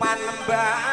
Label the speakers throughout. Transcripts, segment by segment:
Speaker 1: Panembahan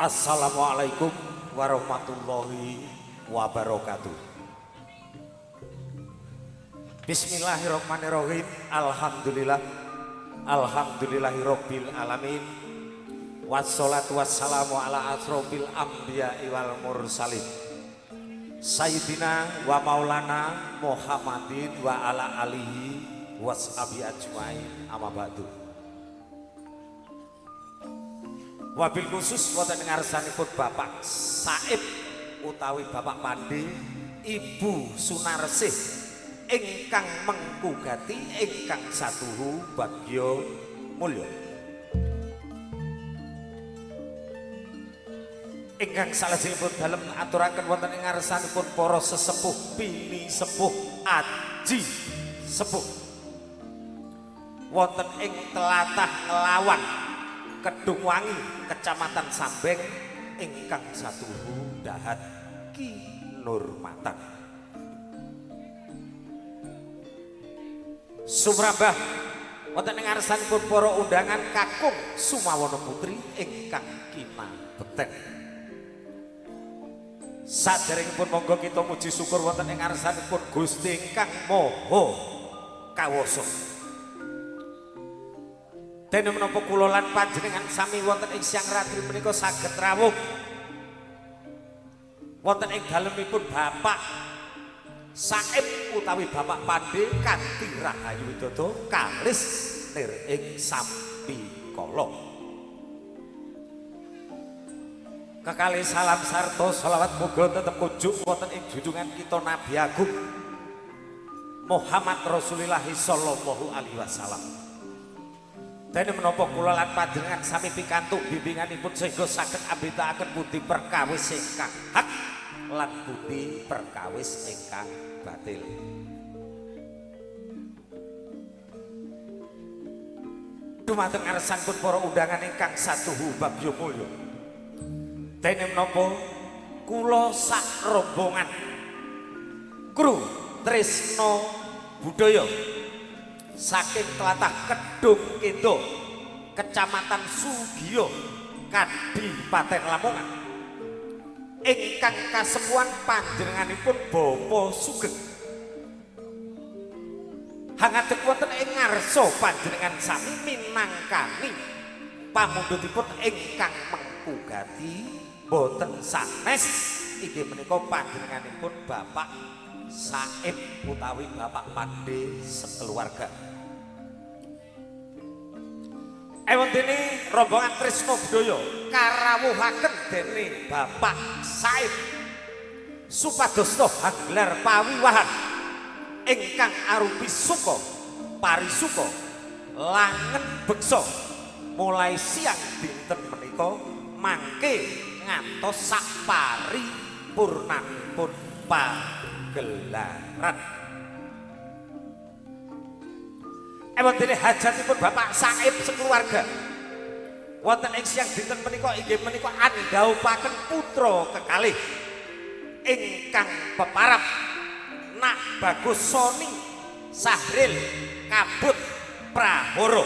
Speaker 1: Assalamualaikum warahmatullahi wabarakatuh. Bismillahirrahmanirrahim. Alhamdulillah, alhamdulillahirabbil alamin. Wassalatu wassalamu ala asrofil anbiya'i wal mursalin. Sayyidina wa maulana Muhammadin wa ala alihi washabi ajmain. Amma ba'du. Wabil khusus wonten ngarsanipun Bapak Saib utawi Bapak Pandi, Ibu Sunarsih ingkang mengku gati ingkang satuhu bagya mulya. Ingkang salajengipun dalem aturaken wonten ing ngarsanipun para sesepuh pini sepuh aji sepuh wonten ing tlatah Nglawan Kedungwangi, Kecamatan Sambeng ingkang satuhu dahat kinurmatan. Sumrambah wonten ing ngarsanipun para undangan kakung Sumawana Putri ingkang kinabekten. Saderengipun monggo kita muji syukur wonten ing ngarsanipun Gusti ingkang Maha Kawasa. Dene menapa kula lan panjenengan sami wonten ing siang ratri menika saged rawuh wonten ing dalemipun Bapak Saib utawi Bapak Pande kanthi rahayu widodo kalis nir ing sambikala. Kekalih salam sarta selawat muga tetep kujuk wonten ing junjungan kita Nabi Agung Muhammad Rasulillah sallallahu alaihi wasallam. Dene menapa kula lan panjenengan sami pikantuk bimbinganipun sehingga saged ambetakaken pundi perkawis ingkang hak lan pundi perkawis ingkang batil. Dumateng ngarsanipun para undangan ingkang satuhu bagya mulya. Dene menapa kula sak rombongan kru Tresno Budaya saking tlatah Kedung Kendo, Kecamatan Sugiyo, Kadipaten Lamongan ingkang kasepuhan panjenenganipun Bapak Sugeng hangadeg wonten ing ngarsa panjenengan sami minangkani Pamundhutipun ingkang mengku gati boten sanes inggih menika panjenenganipun Bapak Saib utawi Bapak Pande sekeluarga. Ewondene rombongan Tresno Budaya karawuhaken dene Bapak Saib supados hanglar pawiwahan ingkang arupi suka parisuka langen beksa mulai siang dinten menika mangke ngantos sak paripurnanipun pagelaran. Ewondene hajatipun Bapak Saib sekeluarga wonten ing siang dinten menika inggih menika andhaupaken putra kekalih ingkang peparap Nak Bagus Soni Sahril Kabut Prahoro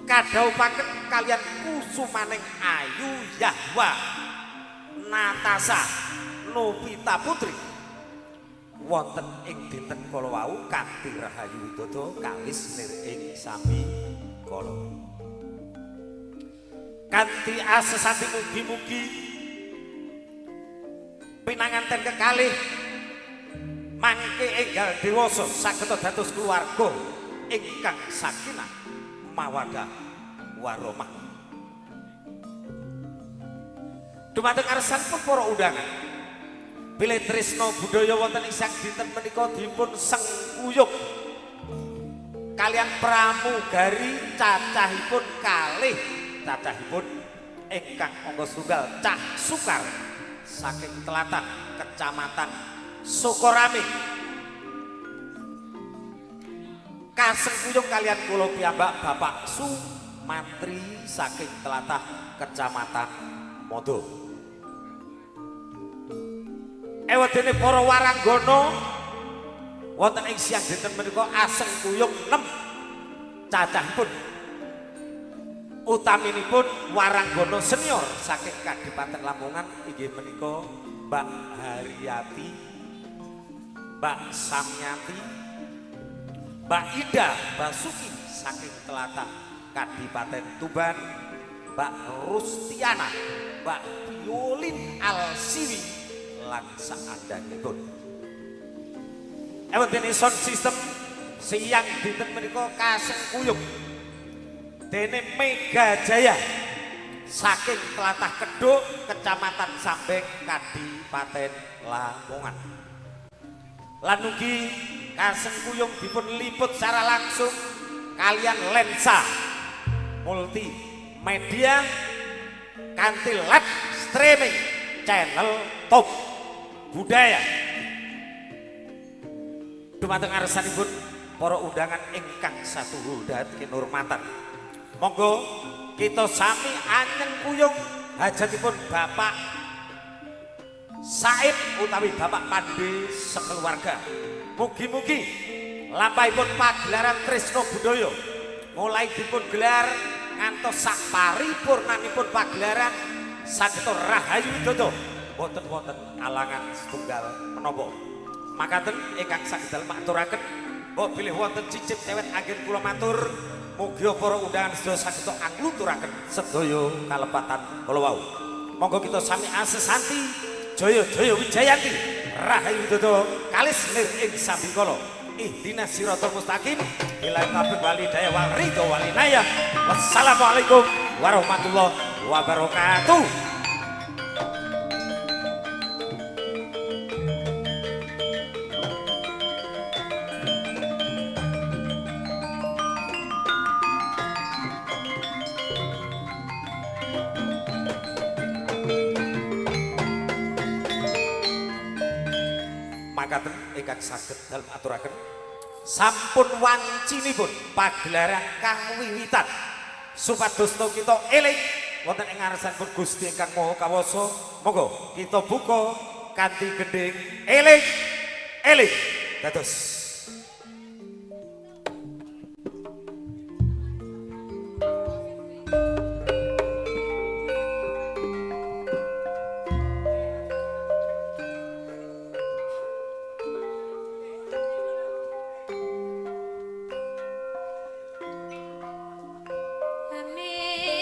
Speaker 1: kadhaupaken kalian kusumaning Ayu Yahwa Natasa Novita Putri wonten ing dinten kala wau kanthi rahayu widodo kalis nir ing sami kala. Kanthi asesanti mugi-mugi pinanganten kekalih mangke enggal dewasa saged dados keluarga ingkang sakinah mawaddah warahmah. Dumateng ngarsanipun para undangan, bilih Tresno Budaya wonten ing siang dinten menika dipun sengkuyung kalian pramugari cacahipun kalih cacahipun ingkang angka setunggal Cak Sukar saking Telatah Kecamatan Sukorame kasengkuyung kalian kula piyambak Bapak Sumantri saking Telatah Kecamatan Modo. Ewadene para waranggana wonten ing siang dinten menika asengkuyung 6 cacahipun utaminipun waranggana senior saking Kadipaten Lamongan inggih menika Mbak Haryati, Mbak Samyati, Mbak Ida Basuki saking Telatah Kadipaten Tuban, Mbak Rustiana, Mbak Piolin Alsiwi lan saandhanipun. Ewondene sound system siang dinten menika kasengkuyung dene Mega Jaya saking Telatah Keduk Kecamatan Sambeng Kadipaten Lamongan. Lan ugi kasengkuyung dipun liput secara langsung kalian lensa multimedia kanthi live streaming channel Top Budaya. Dumateng ngarsanipun para undangan ingkang satuhu dhateng kinurmatan, monggo kita sami anyengkuyung hajatipun Bapak Saib utawi Bapak Pande sekeluarga. Mugi-mugi lampahipun pagelaran Tresno Budaya mulai dipun gelar ngantos sak paripurnanipun pagelaran saged rahayu widodo boten wonten alangan setunggal menapa. Makaten ingkang saged dalem aturaken mbok bilih wonten cicip cewet anggen kula matur. Mugi para undangan sedaya saged angluturaken sedaya kalepatan kala wau. Monggo kita sami asesanti jaya jaya wijayanti rahayu widodo kalis nir ing sambikala. Ihdinas siratal mustaqim ila taufiq wal hidayah wal ridho wal inayah. Wassalamualaikum warahmatullahi wabarakatuh. Makaten ingkang saged dalem aturaken sampun wancinipun pagelaran kawiwitan supados kita eling wonten ing ngarsanipun Gusti ingkang Maha Kawasa. Monggo kita buka kanthi gendhing eling eling dados.
Speaker 2: Amin.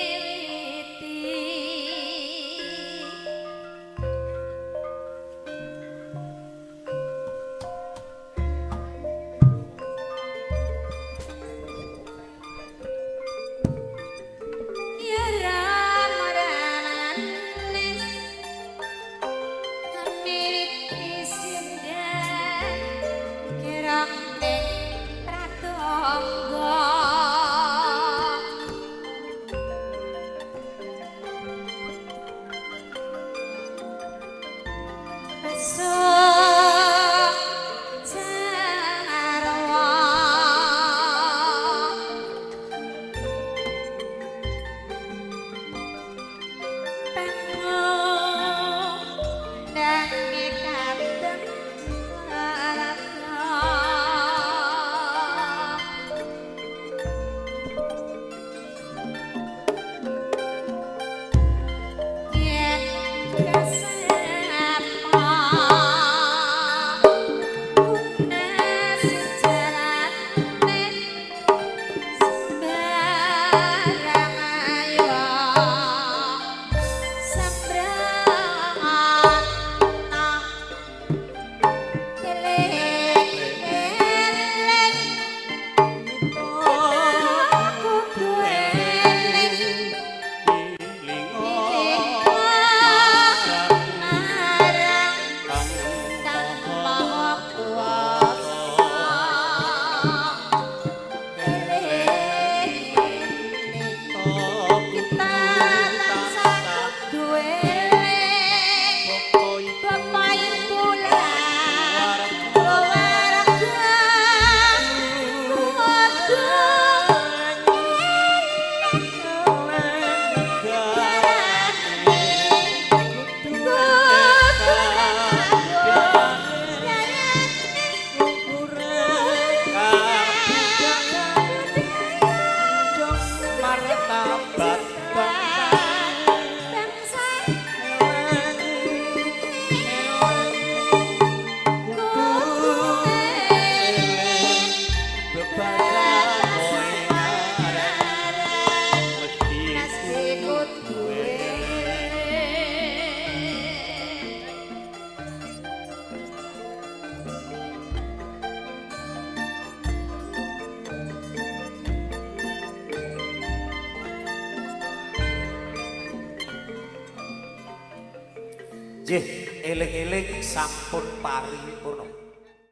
Speaker 1: Nggih, eling-eling sampun paripurna.